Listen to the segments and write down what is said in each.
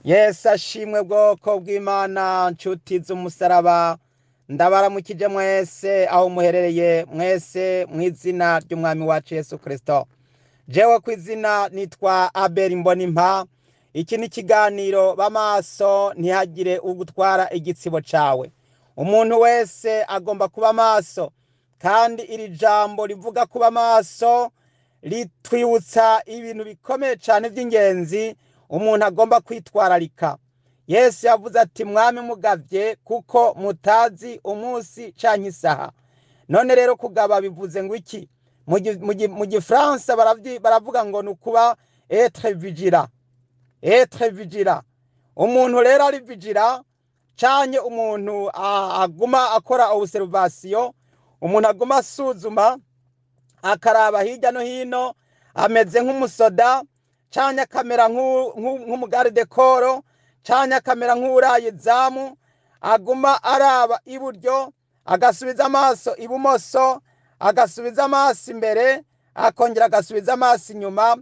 Yesu ashimwe bwoko bw'Imana, nshuti z'umusaraba, ndabaramukije mwese aho muherereye mwese mu izina ry'umwami wacu Yesu Kristo. Jewe ku izina nitwa Abel Mbonimpa. Iki ni ikiganiro b'amaso ntihagire ugutwara igitsibo cawe. Umuntu wese agomba kuba maso, kandi iri jambo rivuga kuba maso ritwibutsa ibintu bikomeye cyane by'ingenzi umuntu agomba kwitwararika. Yesu yavuze ati mwami mugavye kuko mutazi umunsi canke isaha. None rero kugaba bivuze ngo iki? Mu gifaransa baravuga ngo ni ukuba être vigilant. Être vigilant. Umuntu rero ari vigilant canke umuntu aguma akora observation, umuntu aguma asuzuma akaraba hirya no hino, ameze nk'umusoda canke akamera nk'umugarde koro canke akamera nk'uraye izamu, aguma araba iburyo agasubiza amaso ibumoso, agasubiza amaso imbere, akongera agasubiza amaso inyuma,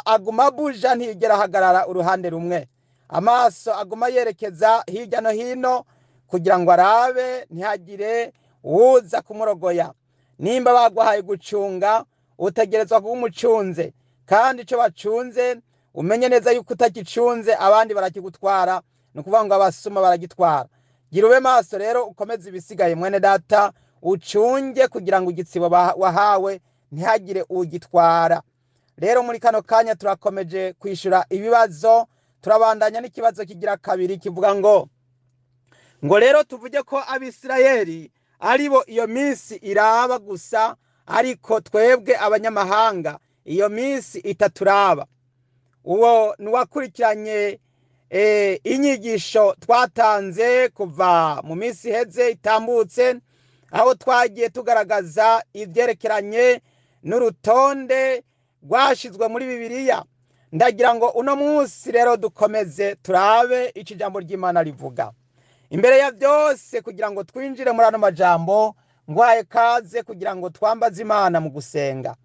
aguma abuja ntiyigera ahagarara uruhande rumwe. Amaso aguma yerekeza hirya no hino kugira ngo arabe ntihagire uwuza kumurogoya. Nimba baguhaye gucunga, utegerezwa kuba umucunze, kandi ico bacunze umenye neza yuko utagicunze abandi barakigutwara, ni ukuvuga ngo abasuma baragitwara. Gira ube maso rero, ukomeze ibisigaye mwene data, ucunge kugira ngo igitsibo wahawe ntihagire ugitwara. Rero muri kano kanya turakomeje kwishura ibibazo, turabandanya n'ikibazo kigira kabiri kivuga ngo rero tuvuge ko Abisirayeli aribo iyo minsi iraba gusa, ariko twebwe abanyamahanga iyo minsi itaturaba. Uwo nuwakurikiranye inyigisho twatanze kuva mu minsi iheze itambutse, aho twagiye tugaragaza ivyerekeranye n'urutonde rwashizwe muri Bibiliya. Ndagira ngo uno munsi rero dukomeze turabe ico ijambo ry'Imana rivuga. Imbere ya byose, kugira ngo twinjire muri ano majambo, ngwaye kaze kugira ngo twambaze Imana mu gusenga.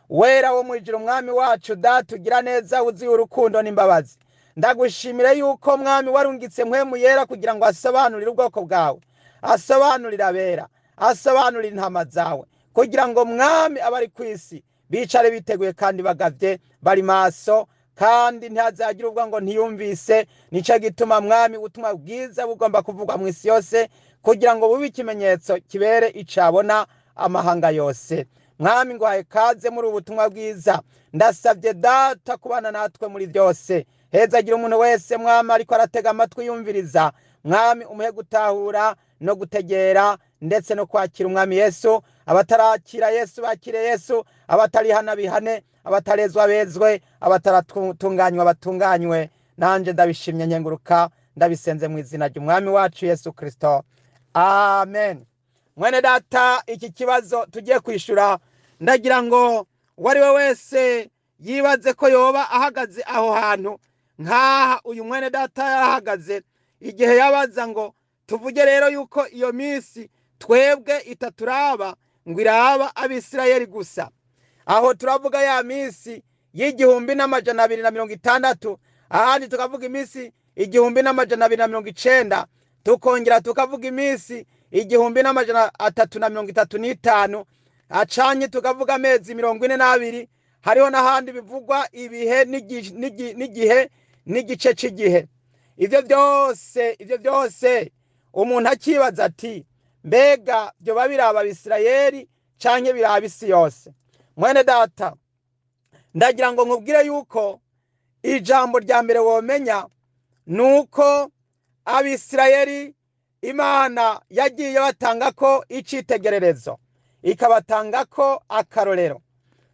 Wera wo mwijuru, umwami wacu Data ugira neza, wuzuye urukundo n'imbabazi, ndagushimira yuko mwami warungitse mpwemu yera kugira ngo asobanurire ubwoko bwawe, asobanurire abera, asobanurire intama zawe, kugira ngo mwami abari ku isi bicare biteguye kandi bagavye bari maso, kandi ntihazagira ubwo ngo ntiyumvise. Nico gituma mwami ubutumwa bwiza bugomba kuvugwa mu isi yose, kugira ngo bube ikimenyetso kibere icabona amahanga yose. Mwami ngwaye kaze muri ubu butumwa bwiza, ndasabye Data kubana natwe muri byose. Hezagira umuntu wese mwami ariko aratega amatwi yumviriza, mwami umuhe gutahura no gutegera ndetse no kwakira umwami Yesu. Abatarakira Yesu bakire Yesu, abatarihana bihane, abatarezwa bezwe, abataratunganywa batunganywe. Nanje ndabishimye nyenguruka, ndabisenze mu izina ry'umwami wacu Yesu Kristo, amen. Mwene data, iki kibazo tugiye kwishura, ndagira ngo uwari we wese yibaze ko yoba ahagaze aho hantu nkaha uyu mwene data yarahagaze igihe yabaza ngo tuvuge rero yuko iyo minsi twebwe itaturaba ngo iraba Abisirayeli gusa. Aho turavuga ya minsi y'1260, ahandi tukavuga iminsi 1290, tukongera tukavuga iminsi 1335, acanye tukavuga amezi 42. Hariho n'ahandi bivugwa ibihe n'igihe n'igice c'igihe. Ivyo byose umuntu akibaza ati mbega byoba biraba Abisirayeli canke biraba isi yose? Mwene data, ndagira ngo nkubwire yuko ijambo rya mbere womenya nuko Abisirayeli Imana yagiye batanga ko icitegererezo, ikabatanga ko akarorero.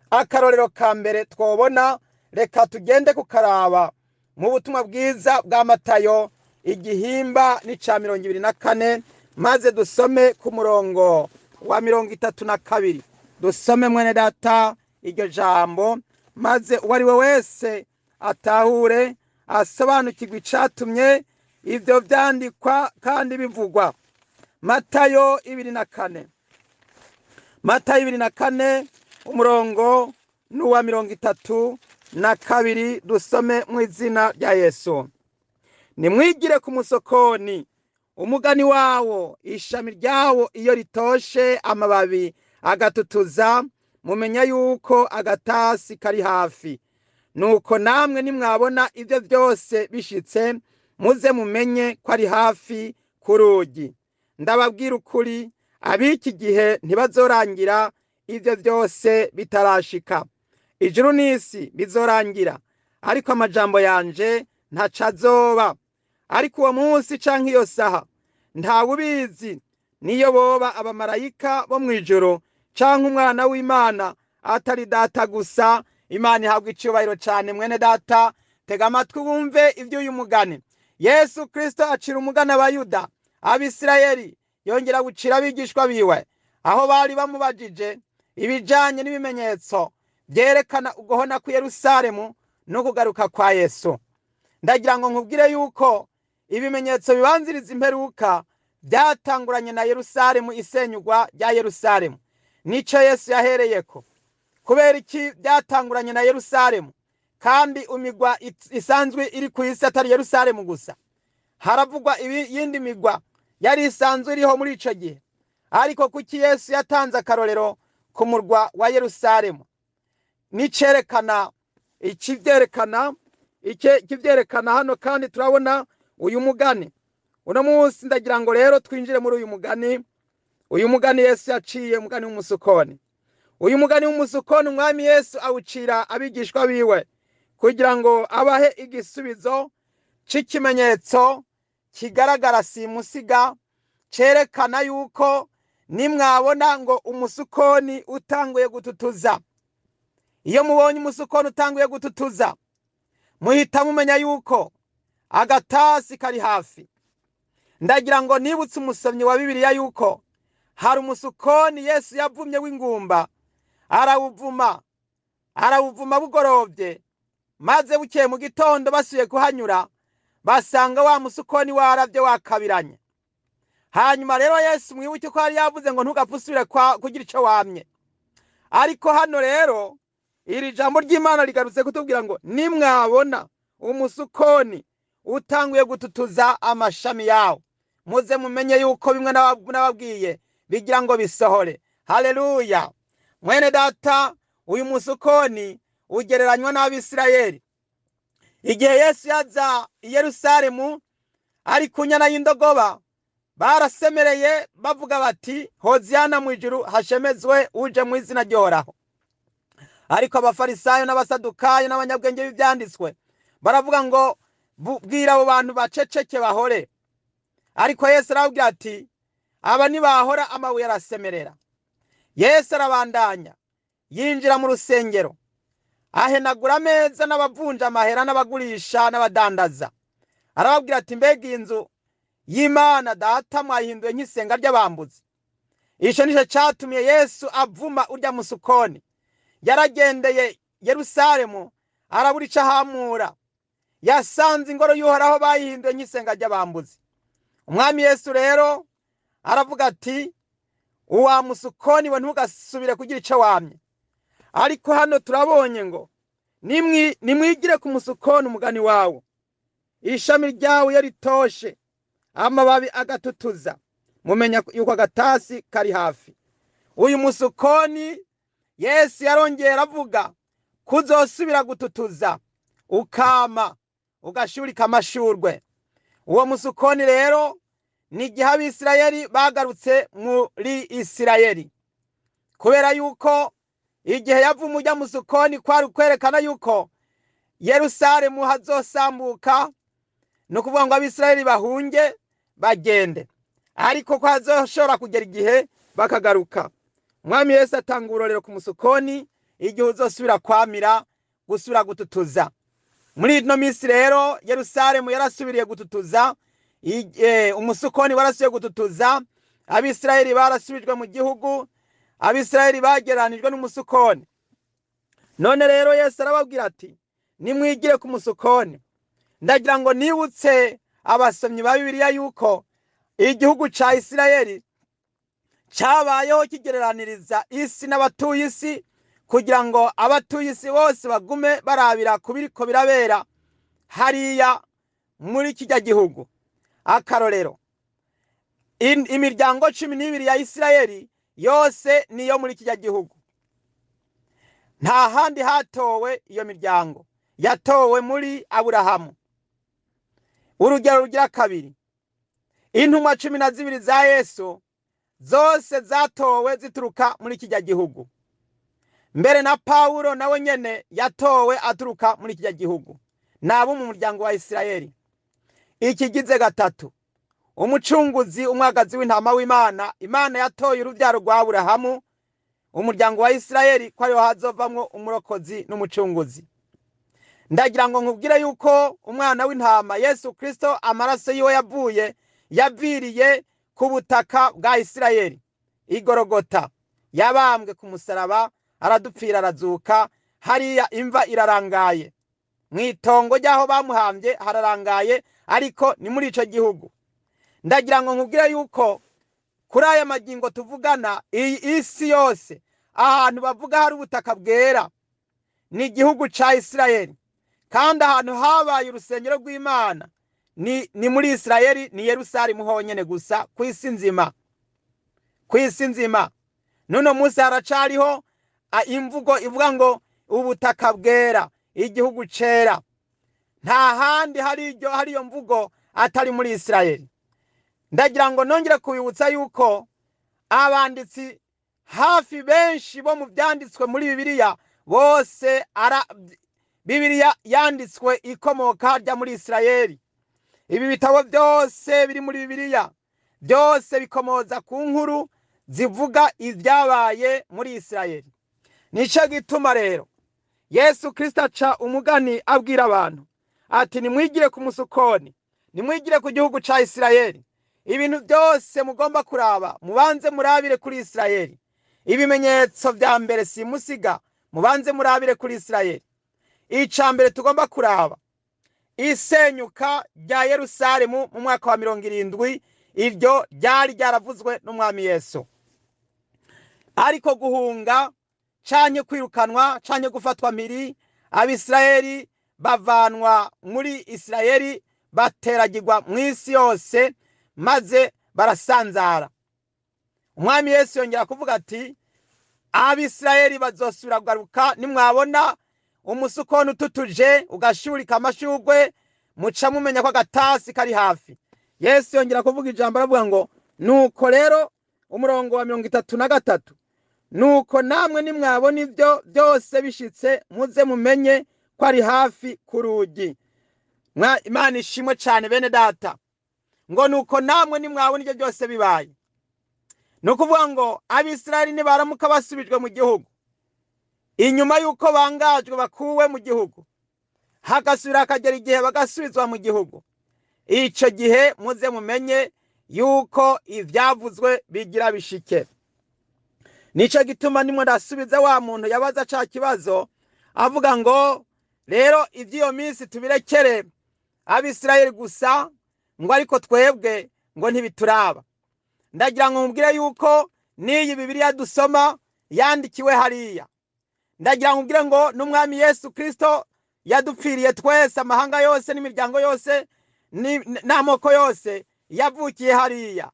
Akarorero ka mbere twobona, reka tugende kukaraba mu butumwa bwiza bwa Matayo igihimba n'ica 24, maze dusome ku murongo wa 32. Dusome mwene data iryo jambo, maze uwo ari we wese atahure, asobanukirwe icatumye ivyo vyandikwa kandi bivugwa. Matayo 24, Matayo 24, umurongo n'uwa 32, dusome mu izina rya Yesu. Nimwigire ku musokoni, umugani wawo, ishami ryawo iyo ritoshe amababi agatutuza, mumenya yuko agatasi kari hafi. Nuko namwe nimwabona ibyo byose bishitse, muze mumenye ko ari hafi ku rugi. Ndababwira ukuri, ab'iki gihe ntibazorangira ibyo byose bitarashika. Ijuru n'isi bizorangira, ariko amajambo yanje ntaco azoba. Ariko uwo munsi canke iyo saha ntawubizi, niyo boba abamarayika bo mw'ijuru canke umwana w'Imana, atari data gusa. Imana ihabwa icubahiro cane. Mwene data, tega amatwi wumve ivy'uyu mugani. Yesu Kristo acira umugani Abayuda, Abisirayeli, yongera gucira abigishwa biwe, aho bari bamubajije ibijanye n'ibimenyetso vyerekana uguhona kw'i Yerusalemu no kugaruka kwa Yesu. Ndagira ngo nkubwire yuko ibimenyetso bibanziriza imperuka byatanguranye na Yerusalemu, isenyugwa rya Yerusalemu. Nico Yesu yahereyeko. Kubera iki byatanguranye na Yerusalemu kandi umigwa isanzwe iri ku isi atari Yerusalemu gusa? Haravugwa iyindi migwa yari isanzwe iriho muri ico gihe, ariko kuki Yesu yatanze akarorero ku murwa wa Yerusalemu? Nicerekana ikivyerekana ikivyerekana hano, kandi turabona uyu mugani. Uno munsi ndagira ngo rero twinjire muri uyu mugani. Uyu mugani Yesu yaciye, umugani w'umusukoni. Uyu mugani w'umusukoni umwami Yesu awucira abigishwa biwe kugira ngo abahe igisubizo c'ikimenyetso kigaragara simusiga, cerekana yuko nimwabona ngo umusukoni utanguye gututuza. Iyo mubonye umusukoni utanguye gututuza, muhita mumenya yuko agatasi kari hafi. Ndagira ngo nibutse umusomyi wa Bibiliya yuko hari umusukoni Yesu yavumye w'ingumba, arawuvuma, arawuvuma bugorovye, maze bukeye mu gitondo basuye kuhanyura basanga wa musukoni waravye wakabiranye. Hanyuma rero Yesu mwibuke ko yari yavuze ngo ntugapfe usubire kugira ico wamye. Ariko hano rero iri jambo ry'Imana rigarutse kutubwira ngo nimwabona umusukoni utanguye gututuza amashami yawo, muze mumenye yuko bimwe nababwiye bigira ngo bisohore. Haleluya! Mwene data, uyu musukoni ugereranywa n'Abisirayeli. Igihe Yesu yaza i Yerusalemu ari ku nyana y'indogoba, barasemereye bavuga bati Hoziyana mu ijuru, hashemezwe uje mu izina ry'Uhoraho. Ariko abafarisayo n'abasadukayo n'abanyabwenge b'ivyanditswe baravuga ngo bwira abo bantu baceceke bahore. Ariko Yesu arababwira ati aba ntibahora, amabuye arasemerera. Yesu arabandanya yinjira mu rusengero, ahenagura ameza n'abavunja amahera n'abagurisha n'abadandaza. Arababwira ati mbega iyi nzu y'Imana data mwayihinduye nk'isenga ry'abambuzi. Ico nico catumye Yesu avuma urya musukoni. Yaragendeye Yerusalemu arabura ico ahamura. Yasanze ingoro y'Uhoraho bayihinduye nk'isenga ry'abambuzi. Umwami Yesu rero aravuga ati uwa musukoni we ntugasubire kugira ico wamye. Ariko hano turabonye ngo nimwigire ku musukoni umugani wawo, ishami ryawo iyo ritoshe amababi agatutuza, mumenya yuko agatasi kari hafi. Uyu musukoni Yesu yarongera aravuga kuzosubira gututuza ukama ugashurika amashurwe. Uwo musukoni rero ni igihe Abisirayeli bagarutse muri Isirayeli, kubera yuko igihe yavuma ujya musukoni kwari kwerekana yuko Yerusalemu hazosambuka, ni ukuvuga ngo Abisirayeli bahunge bagende, ariko ko hazoshobora kugera igihe bakagaruka. Umwami Yesu atanga uburorero ku musukoni igihe uzosubira kwamira, gusubira gututuza. Muri ino minsi rero Yerusalemu yarasubiriye gututuza, umusukoni warasubiye gututuza, Abisirayeli barasubijwe mu gihugu, Abisirayeli bageranijwe n'umusukoni. None rero Yesu arababwira ati nimwigire ku musukoni. Ndagira ngo nibutse abasomyi ba Bibiliya yuko igihugu ca Isirayeli cabayeho kigereraniriza isi n'abatuye isi, kugira ngo abatuye isi bose bagume barabira kubiriko birabera hariya muri kijya gihugu. Akarorero, imiryango 12 ya Isirayeli yose niyo muri kijya gihugu. Nta handi hatowe iyo miryango, yatowe muri Aburahamu. Urugero rugira kabiri, intumwa 12 za Yesu zose zatowe zituruka muri kijya gihugu. Mbere na Pawulo nawe nyene yatowe aturuka muri kijya gihugu, nabo mu muryango wa Isirayeli. Ikigize gatatu, umucunguzi umwagazi w'intama w'Imana, Imana yatoye urubyaro rwa Aburahamu, umuryango wa Isirayeli, ko ariho hazovamwo umurokozi n'umucunguzi. Ndagira ngo nkubwire yuko umwana w'intama Yesu Kristo amaraso yiwe yavuye yaviriye ku butaka bwa Isirayeli, igorogota, yabambwe ku musaraba, aradupfira arazuka. Hariya imva irarangaye, mw'itongo ry'aho bamuhambye hararangaye, ariko ni muri ico gihugu. Ndagira ngo nkubwire yuko kuri aya magingo tuvugana, iyi isi yose ahantu bavuga hari ubutaka bwera ni igihugu ca Isirayeli, kandi ahantu habaye urusengero rw'Imana ni muri Isirayeli, ni Yerusalemu honyene gusa ku isi nzima. Ku isi nzima nuno munsi haracariho imvugo ivuga ngo ubutaka bwera, igihugu cera. Nta handi hari iyo mvugo atari muri Isirayeli. Ndagira ngo nongere kubibutsa yuko abanditsi hafi benshi bo mu byanditswe muri Bibiliya bose Bibiliya yanditswe ikomoka harya muri Isirayeli. Ibi bitabo byose biri muri Bibiliya byose bikomoza ku nkuru zivuga ibyabaye muri Isirayeli. Nico gituma rero Yesu Kristo aca umugani abwira abantu ati nimwigire ku musukoni, nimwigire ku gihugu ca Isirayeli. Ibintu byose mugomba kuraba mubanze murabire kuri Isirayeli. Ibimenyetso vya mbere simusiga mubanze murabire kuri Isirayeli. Ica mbere tugomba kuraba, isenyuka rya Yerusalemu mu mwaka wa 70, iryo ryari ryaravuzwe n'umwami Yesu. Ariko guhunga canke kwirukanwa canke gufatwa mpiri, Abisirayeli bavanwa muri Isirayeli bateragirwa mw'isi yose maze barasanzara. Umwami Yesu yongera kuvuga ati Abisirayeli bazosubira kugaruka, nimwabona umusukoni ututuje ugashurika amashurwe muca mumenya ko agatasi kari hafi. Yesu yongera kuvuga ijambo aravuga ngo nuko rero, umurongo wa 33, nuko namwe nimwabona ibyo byose bishitse muze mumenye ko ari hafi ku rugi. Imana ishimwe cyane bene data. Ngo nuko namwe nimwabona ibyo byose bibaye. Nukuvuga ngo Abisirayeli nibaramuka basubijwe mu gihugu, inyuma yuko bangajwe bakuwe mu gihugu, hagasubira akagera igihe bagasubizwa mu gihugu, ico gihe muze mumenye yuko ivyavuzwe bigira bishike. Nico gituma nimwe ndasubiza wa muntu yabaza ca kibazo avuga ngo rero ivy'iyo minsi tubirekere Abisirayeli gusa, ngo ariko twebwe ngo ntibituraba. Ndagira ngo mubwire yuko n'iyi Bibiliya dusoma yandikiwe hariya. Ndagira ngo mubwire ngo n'umwami Yesu Kristo yadupfiriye twese, amahanga yose n'imiryango yose n'amoko yose yavukiye hariya.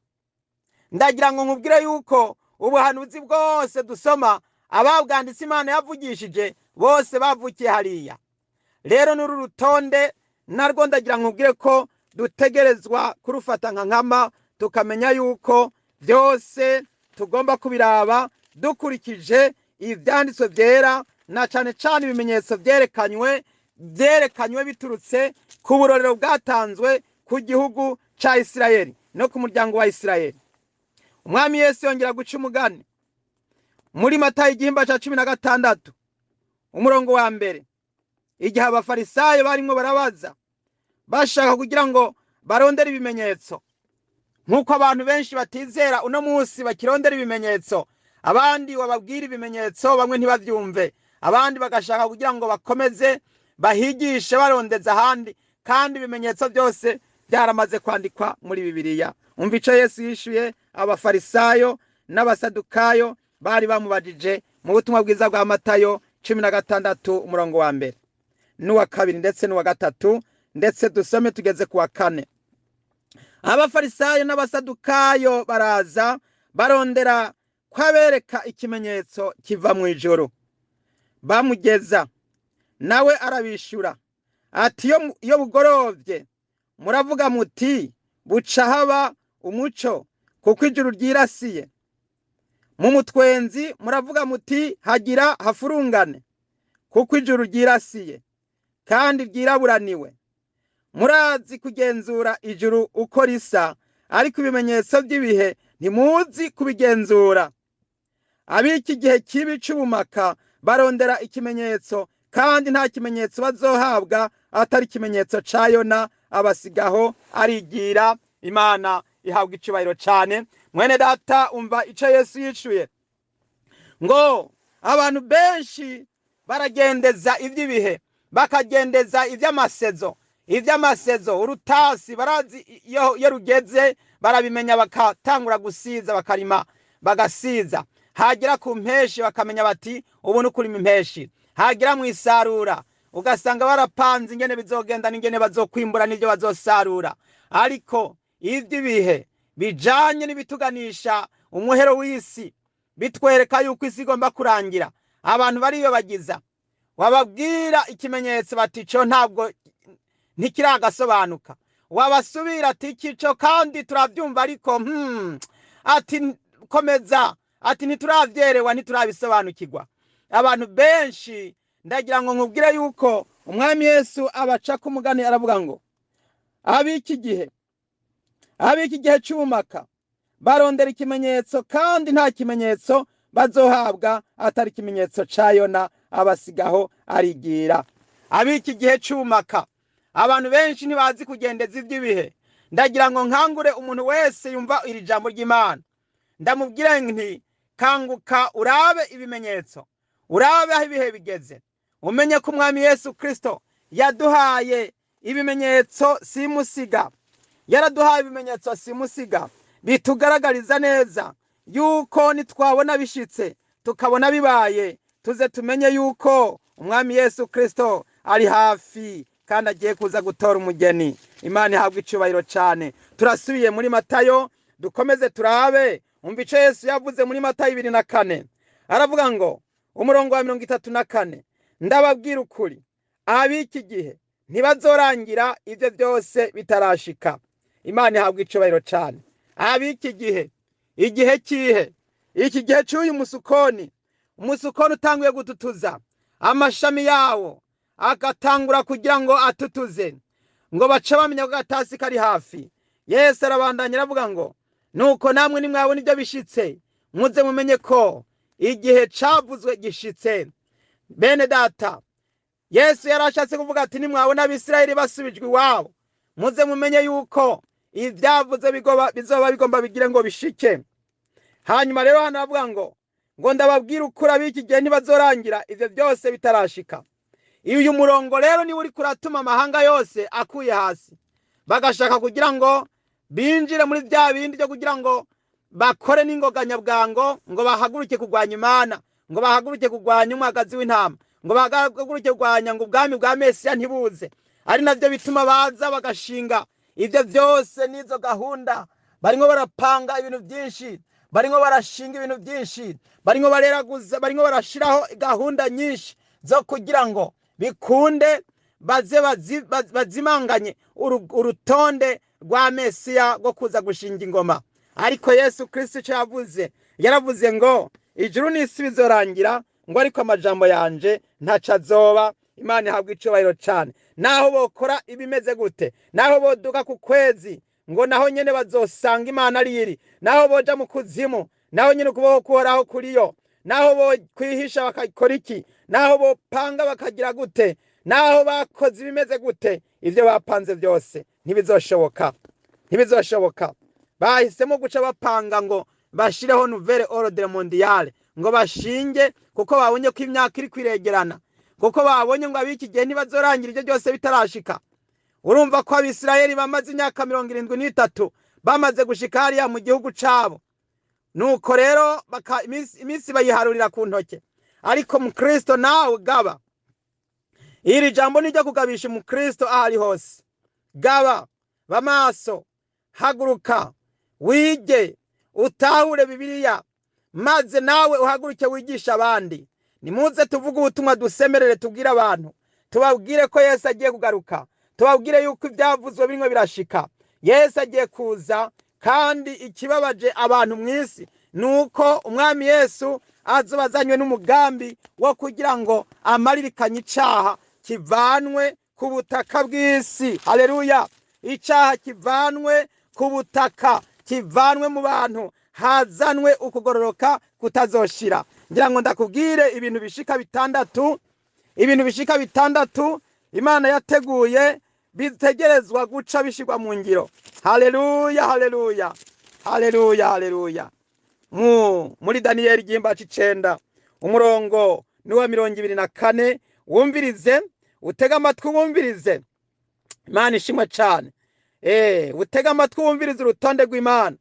Ndagira ngo nkubwire yuko ubuhanuzi bwose dusoma ababwanditse Imana yavugishije bose bavukiye hariya. Rero n'uru rutonde narwo ndagira nkubwire ko dutegerezwa kurufata nka nkama, tukamenya yuko byose tugomba kubiraba dukurikije ivyanditswe byera, na cane cane ibimenyetso byerekanywe biturutse ku burorero bwatanzwe ku gihugu ca Isirayeli no ku muryango wa Isirayeli. Umwami Yesu yongera guca umugani muri Matayo igihimba ca 16 umurongo wa 1, igihe abafarisayo barimwo barabaza bashaka kugira ngo barondere ibimenyetso, nkuko abantu benshi batizera uno munsi bakirondera ibimenyetso, abandi wababwira ibimenyetso bamwe ntibavyumve, abandi bagashaka kugira ngo bakomeze bahigishe barondeza ahandi, kandi ibimenyetso byose byaramaze kwandikwa muri Bibiliya. Umva ico Yesu yishuye abafarisayo n'abasadukayo bari bamubajije mu butumwa bwiza bwa Matayo 16 umurongo wa 1 n'uwa 2 ndetse n'uwa 3. Ndetse dusome tugeze ku wa 4. Abafarisayo n'abasadukayo baraza barondera kwabereka ikimenyetso kiva mu ijuru. Bamugeza nawe arabishura ati iyo bugorovye muravuga muti buca haba umuco kuko ijuru ryirasiye. Mu mutwenzi muravuga muti hagira hafurungane kuko ijuru ryirasiye kandi ryiraburaniwe. Murazi kugenzura ijuru uko risa, ariko ibimenyetso by'ibihe ntimuzi kubigenzura. Ab'iki gihe kibi c'ubumaka barondera ikimenyetso, kandi nta kimenyetso bazohabwa atari ikimenyetso ca Yona. Abasigaho arigira. Imana ihabwa icubahiro cane. Mwene data, umva ico Yesu yishuye ngo abantu benshi baragendeza ivy'ibihe, bakagendeza ivy'amasezo, ivy'amasezo urutasi barazi iyo rugeze barabimenya, bakatangura gusiza, bakarima bagasiza. Hagera ku mpeshi bakamenya bati ubu ni kurima impeshi. Hagera mu isarura ugasanga barapanze ingene bizogenda n'ingene bazokwimbura n'ivyo bazosarura. Ariko ivy'ibihe bijanye n'ibituganisha umuhero w'isi, bitwereka yuko isi igomba kurangira, abantu bariyobagiza. Wababwira ikimenyetso bati ico ntabwo ntikiragasobanuka. Wabasubira ati ico kandi turavyumva, ariko ati komeza, ati ntituravyerewa, ntiturabisobanukirwa. Abantu benshi ndagira ngo nkubwire yuko umwami Yesu abaca ku mugani, aravuga ngo ab'iki gihe c'ubumaka barondera ikimenyetso, kandi nta kimenyetso bazohabwa atari ikimenyetso ca Yona. Abasigaho arigira. Ab'iki gihe c'ubumaka, abantu benshi ntibazi kugendeza ivy'ibihe. Ndagira ngo nkangure umuntu wese yumva iri jambo ry'Imana, ndamubwire nti kanguka, urabe ibimenyetso, urabe aho ibihe bigeze, umenye ko umwami Yesu Kristo yaduhaye ibimenyetso simusiga. Yaraduhaye ibimenyetso simusiga bitugaragariza neza yuko nitwabona bishitse, tukabona bibaye, tuze tumenye yuko umwami Yesu Kristo ari hafi kandi agiye kuza gutora umugeni. Imana ihabwa icubahiro cane. Turasubiye muri Matayo, dukomeze turabe. Umva ico Yesu yavuze muri Matayo 24. Aravuga ngo umurongo wa 34, ndababwira ukuri, ab'iki gihe ntibazorangira ivyo byose bitarashika. Imana ihabwa icubahiro cane. Ab'iki gihe, igihe kihe? Iki gihe c'uyu musukoni, umusukoni utanguye gututuza amashami yawo agatangura kugira ngo atutuze, ngo bace bamenya ko gatasi kari hafi. Yesu arabandanya aravuga ngo nuko namwe nimwabona ibyo bishitse, muze mumenye ko igihe cavuzwe gishitse. Bene data, Yesu yarashatse kuvuga ati nimwabona Abisirayeli basubijwe iwabo, muze mumenye yuko ibyavuze bizoba bigomba bigire ngo bishike. Hanyuma rero hano aravuga ngo ndababwira ukuri, ab'iki gihe ntibazorangira ivyo byose bitarashika. Uyu murongo rero niwe uriko uratuma amahanga yose akuye hasi, bagashaka kugira ngo binjire muri bya bindi byo kugira ngo bakore n'ingoganyabwango, ngo bahaguruke kurwanya Imana, ngo bahaguruke kurwanya umwagazi w'intama, ngo bahaguruke kurwanya ngo ubwami bwa Mesiya ntibuze. Ari navyo bituma baza bagashinga ivyo byose n'izo gahunda. Barimo barapanga ibintu byinshi, barimo barashinga ibintu byinshi, barimo bareraguza, barimo barashiraho gahunda nyinshi zo kugira ngo bikunde baze bazimanganye urutonde rwa Mesiya rwo kuza gushinga ingoma. Ariko Yesu Kristo ico yavuze, yaravuze ngo ijuru n'isi bizorangira, ngo ariko amajambo yanje ntaco azoba. Imana ihabwa icubahiro cane. Naho bokora ibimeze gute, naho boduka ku kwezi, ngo naho nyene bazosanga Imana ari iri, naho boja mu kuzimu, naho nyene ukuboko kuhoraho kuriyo, naho bokwihisha bakakora iki, naho bopanga bakagira gute, naho bakoze ibimeze gute, ivyo bapanze byose ntibizoshoboka, ntibizoshoboka. Bahisemo guca bapanga ngo bashireho nouvelle ordre mondiale, ngo bashinge, kuko babonye ko imyaka iri kwiregerana, kuko babonye ngo ab'iki gihe ntibazorangira ivyo byose bitarashika. Urumva ko Abisirayeli bamaze imyaka 73 bamaze gushika hariya mu gihugu cabo. Nuko rero iminsi bayiharurira ku ntoke. Ariko Mukristo nawe gaba, iri jambo ni ryo kugabisha Umukristo aho ari hose. Gaba bamaso, haguruka wige, utahure Bibiliya, maze nawe uhaguruke wigisha abandi. Nimuze tuvuge ubutumwa, dusemerere, tubwire abantu, tubabwire ko Yesu agiye kugaruka, tubabwire yuko ibyavuzwe birimo birashika. Yesu agiye kuza, kandi ikibabaje abantu mu isi ni uko umwami Yesu azoba azanywe n'umugambi wo kugira ngo amaririkanye icaha kivanwe ku butaka bw'isi. Haleluya! Icaha kivanwe ku butaka, kivanwe mu bantu, hazanwe ukugororoka kutazoshira. Ngira ngo ndakubwire ibintu bishika bitandatu, ibintu bishika bitandatu Imana yateguye bitegerezwa guca bishirwa mu ngiro. Haleluya, haleluya, haleluya, haleluya. Muri Daniyeli igihimba c'icenda, umurongo ni wa 24, wumvirize, utege amatwi wumvirize. Imana ishimwe cane. Utege amatwi wumvirize urutonde rw'Imana,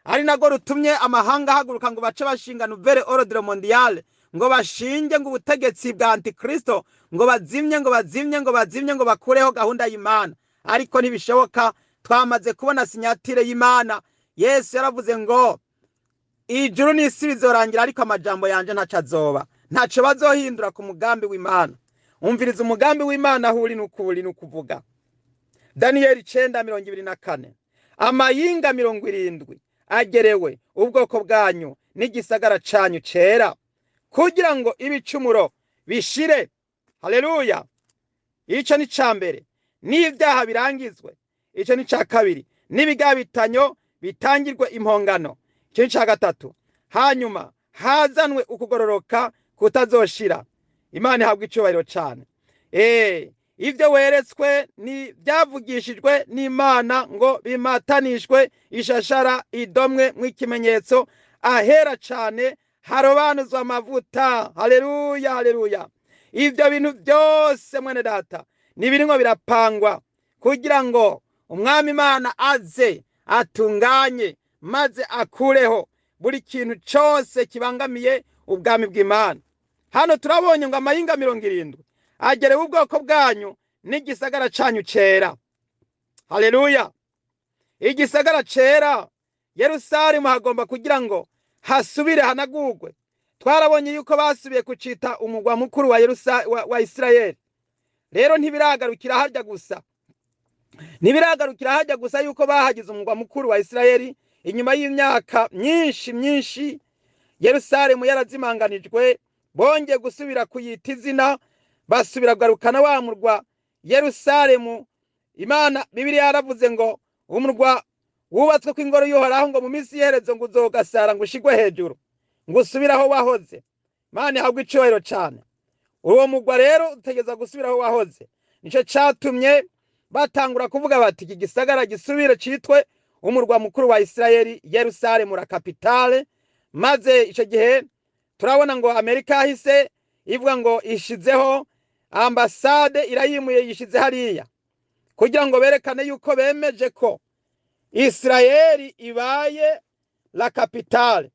ari narwo rutumye amahanga ahaguruka ngo bace bashinga nouvelle ordre mondiale, ngo bashinge ngo ubutegetsi bwa Antikristo, ngo bazimye, ngo bazimye, ngo bazimye, ngo bakureho gahunda y'Imana. Ariko ntibishoboka, twamaze kubona sinyatire y'Imana. Yesu yaravuze ngo ijuru n'isi bizorangira, ariko amajambo yanje ntaco azoba, ntaco bazohindura ku mugambi w'Imana. Umviriza umugambi w'Imana aho uri n'ukuri n'ukuvuga. Daniyeli 9:24, amayinga 70 agerewe ubwoko bwanyu n'igisagara canyu cera, kugira ngo ibicumuro bishire. Haleluya! Ico ni ca mbere. N'ibyaha birangizwe. Ico ni ca kabiri. N'ibigabitanyo bitangirwe impongano. Ico ni ca gatatu. Hanyuma hazanwe ukugororoka kutazoshira. Imana ihabwa icubahiro cane. Ivyo weretswe ni byavugishijwe n'Imana ngo bimatanishwe ishashara idomwe mw'ikimenyetso ahera cane harobanuzwa amavuta. Haleluya, haleluya. Ivyo bintu byose mwene data ni birimwo birapangwa kugira ngo umwami Imana aze atunganye maze akureho buri kintu cose kibangamiye ubwami bw'Imana. Hano turabonye ngo amayinga 70 agerewe ubwoko bwanyu n'igisagara canyu cera. Haleluya! Igisagara cera Yerusalemu hagomba kugira ngo hasubire hanagurwe. Twarabonye yuko basubiye kucita umugwa mukuru wa Isirayeli. Rero ntibiragarukira harya gusa, ntibiragarukira harya gusa yuko bahagize umugwa mukuru wa Isirayeli. Inyuma y'imyaka myinshi myinshi Yerusalemu yarazimanganijwe, bongeye gusubira kuyita izina, basubira kugarukana wa murwa Yerusalemu. Imana Bibiliya yaravuze ngo umurwa wubatswe kw'ingoro y'Uhoraho ngo mu minsi y'iherezo ngo uzogasara ngo ushigwe hejuru, ngo usubire aho wahoze. Imana ihabwe icubahiro cane. Uwo murwa rero utegerezwa gusubira aho wahoze. Nico catumye batangura kuvuga bati iki gisagara gisubire citwe umurwa mukuru wa Isirayeli, Yerusalemu la capitale. Maze ico gihe turabona ngo Amerika yahise ivuga ngo ishizeho ambasade, irayimuye yishize hariya kugira ngo berekane yuko bemeje ko Isirayeli ibaye la capitale.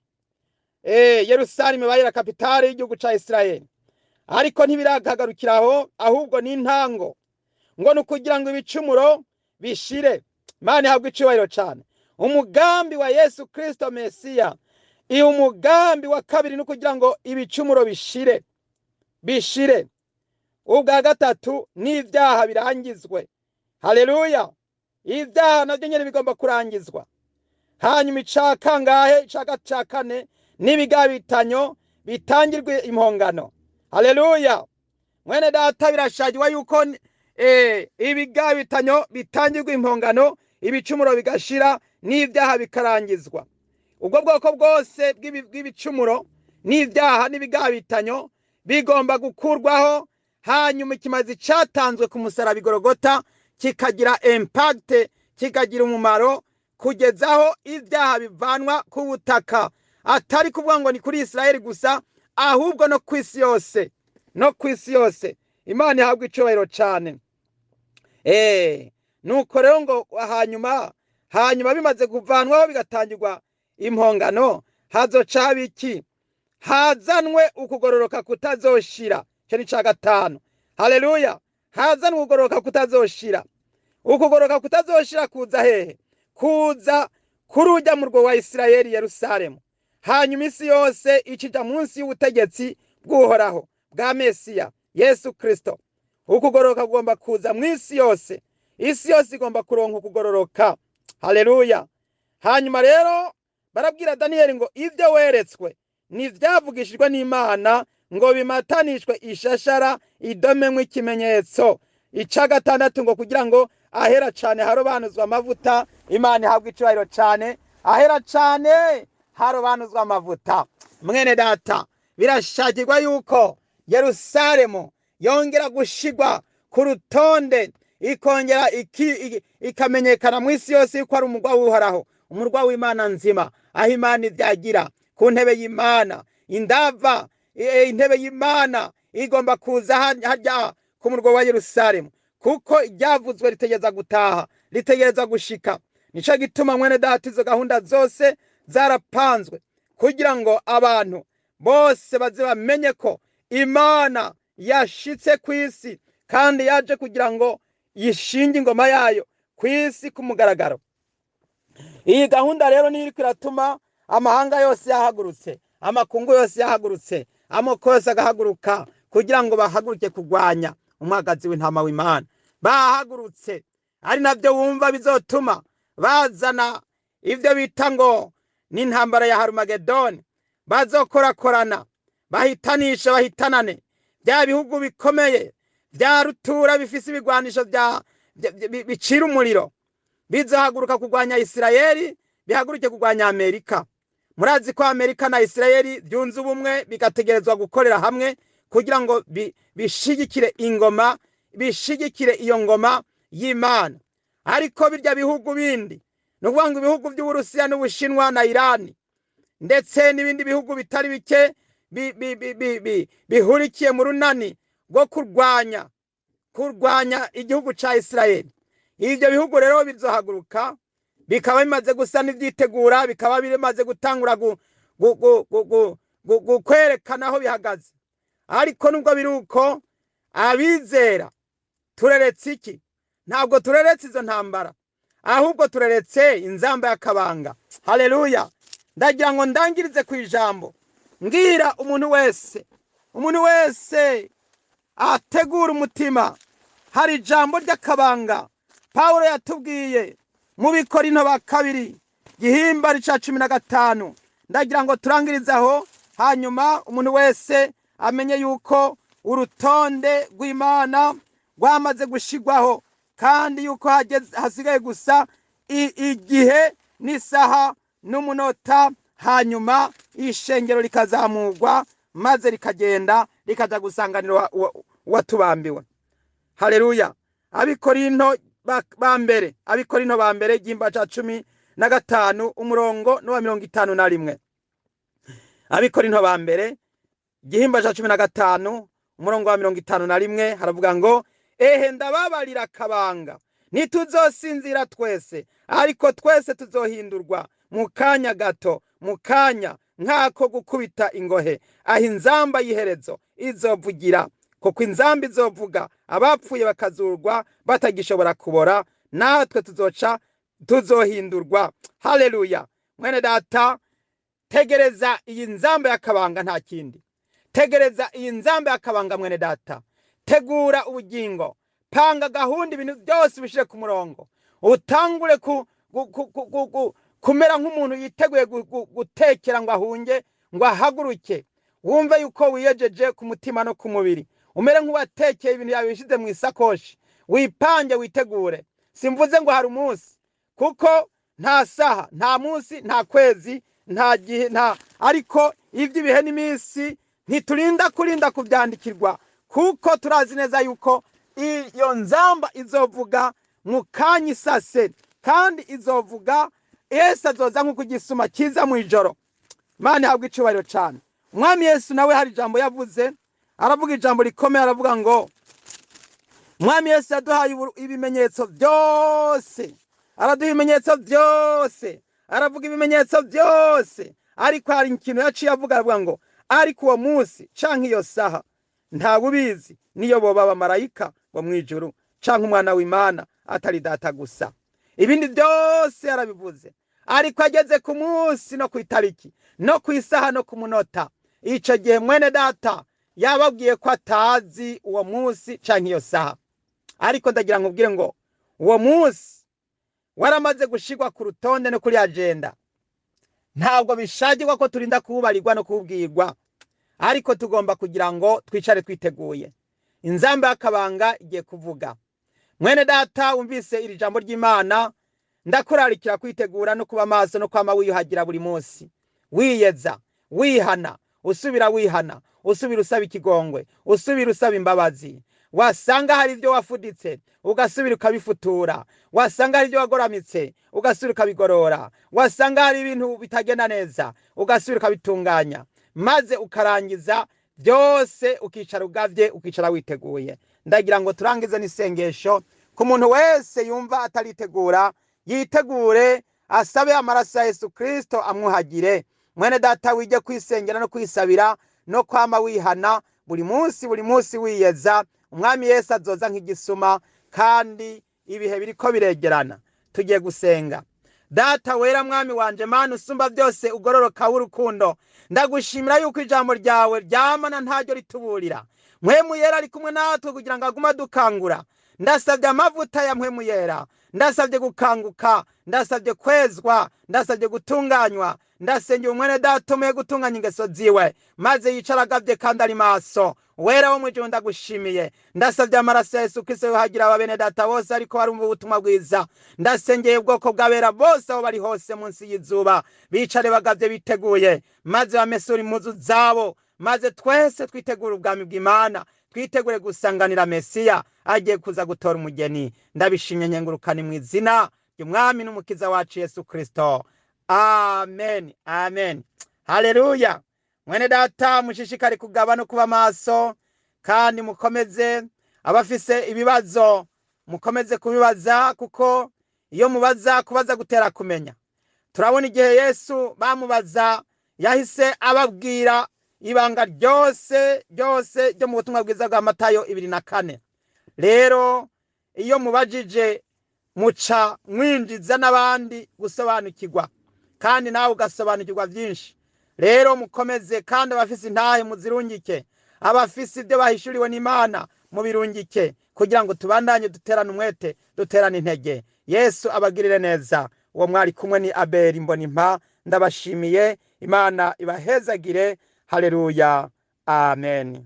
Yerusalemu ibaye la capitale y'igihugu ca Isirayeli. Ariko ntibiragagarukira aho, ahubwo ni intango ngo ni ukugira ngo ibicumuro bishire. Imana ihabwe icubahiro cane. Umugambi wa Yesu Kristo Mesiya, iyo umugambi wa kabiri ni ukugira ngo ibicumuro bishire, bishire. Ubwa gatatu n'ibyaha birangizwe. Haleluya! Ibyaha navyo nyene bigomba kurangizwa. Hanyuma ica kangahe? Ica kane n'ibigabitanyo bitangirwe impongano. Haleluya! Mwene data, birashagirwa yuko ibigabitanyo bitangirwa impongano, ibicumuro bigashira n'ibyaha bikarangizwa. Ubwo bwoko bwose bw'ibicumuro n'ibyaha n'ibigabitanyo bigomba gukurwaho, hanyuma ikimazi catanzwe ku musaraba Golgotha kikagira impact, kikagira umumaro kugezaho ibyaha bivanwa ku butaka. Atari kuvuga ngo ni kuri Isirayeli gusa, ahubwo no ku isi yose, no ku isi yose. Imana ihabwa icubahiro cane. Nuko rero ngo hanyuma bimaze kuvanwaho bigatangirwa impongano, hazoca haba iki? Hazanwe ukugororoka kutazoshira. Ico ni ica gatanu. Haleluya! Hazanwe ukugororoka kutazoshira. Ukugororoka kutazoshira kuza hehe? Kuza kuri ujya murwa wa Isirayeli, Yerusalemu. Hanyuma isi yose ikija munsi y'ubutegetsi bw'Uhoraho bwa Mesiya Yesu Kristo. Ukugororoka kugomba kuza mu isi yose, isi yose igomba kuronka ukugororoka. Haleluya! Hanyuma rero barabwira Daniyeli ngo ibyo weretswe ntibyavugishijwe n'Imana ngo bimatanishwe ishashara idomemwe ikimenyetso. Ica gatandatu ngo kugira ngo ahera cane harobanuzwa amavuta. Imana ihabwa icubahiro cane. Ahera cane harobanuzwa amavuta. Mwene data, birashakirwa yuko Yerusalemu yongera gushigwa ku rutonde, ikongera ikamenyekana mu isi yose yuko ari umurwa w'Uhoraho, umurwa w'Imana nzima, aho Imana ibyagira ku ntebe y'Imana. Indava intebe y'Imana igomba kuza harya ku murwa wa Yerusalemu, kuko iryavuzwe ritegereza gutaha, ritegereza gushika. Nico gituma, mwene data, izo gahunda zose zarapanzwe kugira ngo abantu bose baze bamenye ko Imana yashitse ku isi kandi yaje kugira ngo yishinge ingoma yayo ku isi ku mugaragaro. Iyi gahunda rero niyo iriko iratuma amahanga yose yahagurutse, amakungu yose yahagurutse, amoko yose agahaguruka kugira ngo bahaguruke kurwanya umwagazi w'intama w'Imana. Bahagurutse, ari nabyo wumva bizotuma bazana ibyo bita ngo n'intambara ya Harumagedoni. Bazokorakorana, bahitanisha, bahitanane bya bihugu bikomeye bya rutura bifise ibigwanisho bicira umuriro. Bizohaguruka kurwanya Isirayeli, bihaguruke kurwanya Amerika. Murazi ko Amerika na Isirayeli byunze ubumwe, bigategerezwa gukorera hamwe kugira ngo bishigikire ingoma, bishigikire iyo ngoma y'Imana. Ariko birya bihugu bindi, ni ukuvuga ngo ibihugu by'Uburusiya n'Ubushinwa na Irani, ndetse n'ibindi bihugu bitari bike bihurikiye mu runani rwo kurwanya igihugu ca Isirayeli. Ibyo bihugu rero bizohaguruka, bikaba bimaze gusa n'ivyitegura, bikaba bimaze gutangura kwerekana aho bihagaze. Ariko nubwo biri uko, abizera tureretse iki? Ntabwo tureretse izo ntambara, ahubwo tureretse inzamba y'akabanga. Haleluya! Ndagira ngo ndangirize ku ijambo mbwira umuntu wese, umuntu wese ategura umutima. Hari ijambo ry'akabanga Pawulo yatubwiye mu Bikorinto ba kabiri, gihimba ca 15. Ndagira ngo turangirize aho, hanyuma umuntu wese amenye yuko urutonde rw'Imana rwamaze gushigwaho, kandi yuko hasigaye gusa igihe n'isaha n'umunota, hanyuma ishengero rikazamurwa maze rikagenda rikaja gusanganira uwatubambiwe. Haleluya! Abikorinto ba mbere, Abikorinto ba mbere, igihimba ca 15, umurongo n'uwa 51. Abikorinto ba mbere, igihimba ca 15, umurongo wa 51, haravuga ngo: "Ehe, ndababarira akabanga, ntituzosinzira twese, ariko twese tuzohindurwa mu kanya gato, mu kanya nk'ako gukubita ingohe, aho inzamba y'iherezo izovugira. Kuko inzamba izovuga, abapfuye bakazurwa batagishobora kubora, natwe tuzoca tuzohindurwa." Haleluya! Mwene data, tegereza iyi nzamba y'akabanga, nta kindi. Tegereza iyi nzamba y'akabanga, mwene data. Tegura ubugingo, panga gahunda, ibintu byose ubishire ku murongo, utangure kumera nk'umuntu yiteguye gutekera ngo ahunge, ngo ahaguruke. Wumve yuko wiyejeje ku mutima no ku mubiri, umere nk'uwatekeye ibintu yawe bishyize mu isakoshi, wipange, witegure. Simvuze ngo hari umunsi, kuko nta saha, nta munsi, nta kwezi, nta gihe, nta ariko iby'ibihe n'iminsi ntiturinda kurinda kubyandikirwa, kuko turazi neza yuko iyo nzamba izovuga mu kanya isase, kandi izovuga. Yesu azoza nk'uko igisuma kiza mu ijoro. Imana ihabwa icubahiro cyane. Umwami Yesu nawe hari ijambo yavuze, aravuga ijambo rikomeye, aravuga ngo Umwami Yesu yaduhaye ibimenyetso byose, araduha ibimenyetso byose, aravuga ibimenyetso byose. Ariko hari ikintu yaciye avuga, aravuga ngo: "Ariko uwo munsi canke iyo saha ntawe ubizi, niyo boba abamarayika bo mu ijuru canke Umwana w'Imana, atari Data gusa. Ibindi byose yarabivuze, ariko ageze ku munsi no ku itariki no ku isaha no ku munota, icyo gihe mwene Data yababwiye ko atazi uwo munsi canke iyo saha. Ariko ndagira nkubwire ngo uwo munsi waramaze gushirwa ku rutonde no kuri agenda. Ntabwo bishagirwa ko turinda kuwubarirwa no kuwubwirwa, ariko tugomba kugira ngo twicare twiteguye. Inzamba y'akabanga igiye kuvuga. Mwene Data wumvise iri jambo ry'Imana, ndakurarikira kwitegura no kuba maso no kwama wiyuhagira buri munsi, wiyeza, wihana, usubira wihana, usubira usaba ikigongwe, usubira usaba imbabazi. Wasanga hari ibyo wafuditse ugasubira ukabifutura, wasanga hari ibyo wagoramitse ugasubira ukabigorora, wasanga hari ibintu bitagenda neza ugasubira ukabitunganya, maze ukarangiza byose ukicara ugavye, ukicara witeguye. Ndagira ngo turangize n'isengesho ku muntu wese yumva ataritegura, yitegure, asabe amaraso ya Yesu Kristo amwuhagire. Mwene Data, wige kwisengera no kwisabira no kwama wihana buri munsi, buri munsi wiyeza. Umwami Yesu azoza nk'igisuma, kandi ibihe biriko biregerana. Tugiye gusenga. Data wera, Mwami wanje, Mana usumba byose, ugororoka w'urukundo, ndagushimira yuko ijambo ryawe ryamana ntaryo rituburira. Mpwemu Yera ari kumwe natwe kugira ngo agume adukangura. Ndasabye amavuta ya Mpwemu Yera, ndasabye gukanguka, ndasabye kwezwa, ndasabye gutunganywa. Ndasengera umwene Data umuhe gutunganya ingeso ziwe, maze yicara agavye kandi ari maso. Wera wo mw'ijuru, ndagushimiye. Ndasabye amaraso ya Yesu Kristo yuhagira aba bene Data bose ariko barumva ubutumwa bwiza. Ndasengeye ubwoko bw'abera bose aho bari hose munsi y'izuba, bicare bagavye biteguye, maze bamesure impuzu zabo, maze twese twitegure ubwami bw'Imana, twitegure gusanganira Mesiya agiye kuza gutora umugeni. Ndabishimye nkengurukani mu izina ry'Umwami n'Umukiza wacu Yesu Kristo. Amen, amen, haleluya. Mwene Data, mushishikare kugaba no kuba maso, kandi mukomeze abafise ibibazo mukomeze kubibaza, kuko iyo mubaza, kubaza gutera kumenya. Turabona igihe Yesu bamubaza, yahise ababwira ibanga ryose ryose ryo mu butumwa bwiza bwa Matayo 24. Rero iyo mubajije muca mwinjiza n'abandi gusobanukirwa, kandi nawe ugasobanukirwa byinshi. Rero mukomeze, kandi abafise intahe muzirungike, abafise ibyo bahishuriwe n'Imana mubirungike, kugira ngo tubandanye duterane umwete, duterane intege. Yesu abagirire neza. Uwo mwari kumwe ni Abeli Mbonimpa. Ndabashimiye, Imana ibahezagire. Haleluya, amen.